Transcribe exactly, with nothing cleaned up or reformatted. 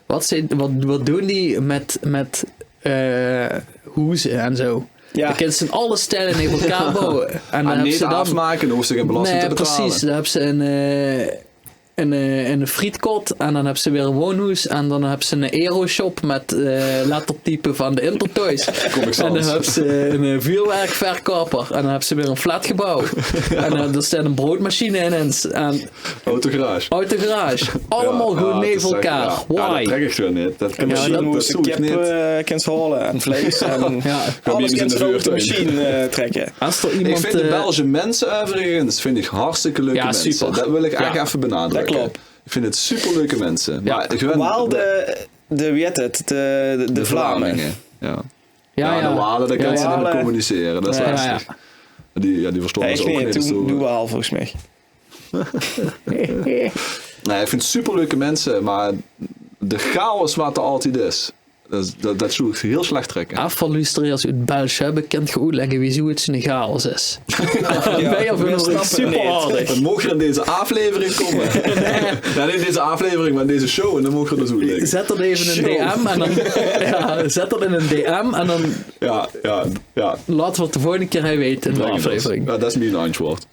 wat, zeen, wat, wat doen die met, met eh, hoeze en zo? Ja. Dan kins se in alle stijle in elkaar bouwe. En dan höbs se dan afmake, dan hoofs se gein belasting te betale. Precies, dan höbs se een, eh, een, eh, een frietkot en dan höbs se weer een woonhoes en dan höbs se een aeroshop met eh, lettertype van de Intertoys. En dan höbs se een eh, vuurwerkverkoper en dan höbs se weer een flatgebouw. En dan, er staat een broodmachine ineens aan. Autogarage. Autogarage. Allemaal gewoon neven elkaar. Why? Dat trek ik gewoon niet. Dat kan Misschien hoe ze kip eh, kins halen en vlees en alles kins ze over de machine eh, trekken. Als er iemand, ik vind de Belgische mensen overigens vind ik hartstikke leuke mensen. Dat wil ik echt even benadrukken. Dat klopt. Ik vind het superleuke mensen. Maar Waal de, de, wie heet het, de, de, de Vlamingen. Ja, ja, de Walen, daar kunnen ze niet mee communiceren. Dat is lastig. Die, ja, die verstonden ze ook niet. Doe wel, volgens mij. Nee, ik vind het superleuke mensen, maar de chaos wat er altijd is, dat, dat, dat zou ik heel slecht trekken. Afvalluisteraars uit België bekend gaan uitleggen wie zoiets een chaos is. Ja, ben je voor super aardig. Dan mogen we in deze aflevering komen. Ja, niet in deze aflevering, maar in deze show. En dan mogen we dus uitleggen. Zet dat even in een D M en dan... Ja, zet dat in een D M en dan... Ja, ja, ja. Laten we het de volgende keer hij weten in de aflevering. Ja, dat is mijn antwoord.